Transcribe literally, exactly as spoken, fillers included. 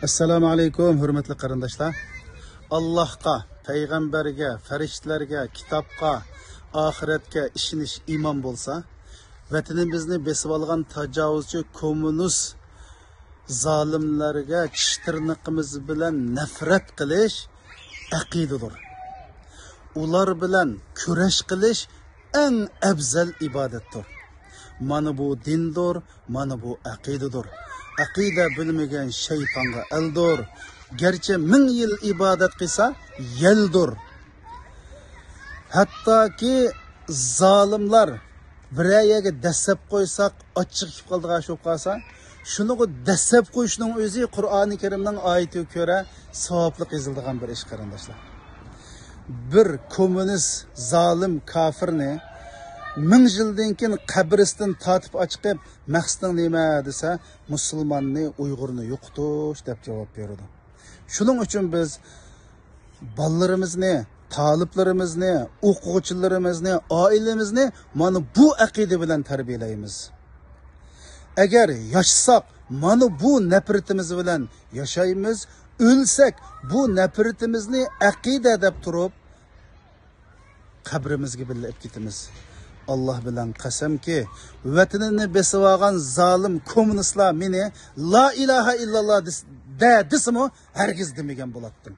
ئەسسالامۇ ئەلەيكۇم، ھۆرمەتلىك قېرىنداشلار. ئاللاھقا، پەيغەمبەرگە، پەرىشتىلەرگە، كىتابقا، ئاخىرەتكە ئىشىنىش ئىمان بولسا، ۋەتىنىمىزنى بېسىۋالغان تاجاۋۇزچى كوممۇنىست زالىملارغا چىش تىرنىقىمىز بىلەن نەپرەت قىلىش ئەقىدىدۇر. ئۇلار بىلەن كۈرەش قىلىش ئەڭ ئەۋزەل ئىبادەتتۇر. مانا بۇ دىندۇر، مانا بۇ ئەقىدىدۇر. ئەقىدە بىلمىگەن شەيتانغا ئەلدۇر. گەرچە مىڭ يىل ئىبادەت قىلسا، يەلدۇر. ھەتتاكى زالىملار بىرەر يەرگە دەسسەپ قويساق، ئاچچىقى كېلىپ قالىدىغان ئىش بولۇپ قالسا، شۇنىڭغا دەسسەپ قويۇشنىڭ ئۆزى قۇرئانى كەرىمنىڭ ئايىتىگە كۆرە ساۋابلىق يېزىلىدىغان بىر ئىش، قېرىنداشلار. بىر كوممۇنىست، زالىم، كاپىرنى مىڭ يىلدىن كېيىن قەبرىسىدىن تارتىپ ئاچىقىپ، مەقسىتىڭ نېمە دېسە، مۇسۇلماننى، ئۇيغۇرنى يوقىتىش دەپ جاۋاب بېرىدۇ. شۇنىڭ ئۈچۈن بىز بالىلىرىمىزنى، تالىپلىرىمىزنى، ئوقۇغۇچىلىرىمىزنى، ئائىلىمىزنى مانا بۇ ئەقىدە بىلەن تەربىيەلەيمىز. ئەگەر ياشىساق، مانا بۇ نەپرىتىمىز بىلەن ياشايمىز. ئۆلسەك، بۇ نەپرىتىمىزنى ئەقىدە دەپ تۇرۇپ، قەبرىمىزگە بىللە ئېلىپ كېتىمىز. ئاللا بىلەن قەسەمكى، ۋەتىنىنى بېسىۋالغان زالىم كوممۇنىستلار مېنى لا ئىلاھە ئىللاللا دېس-، دە دېسىمۇ، ھەرگىز دېمىگەن بولاتتىم.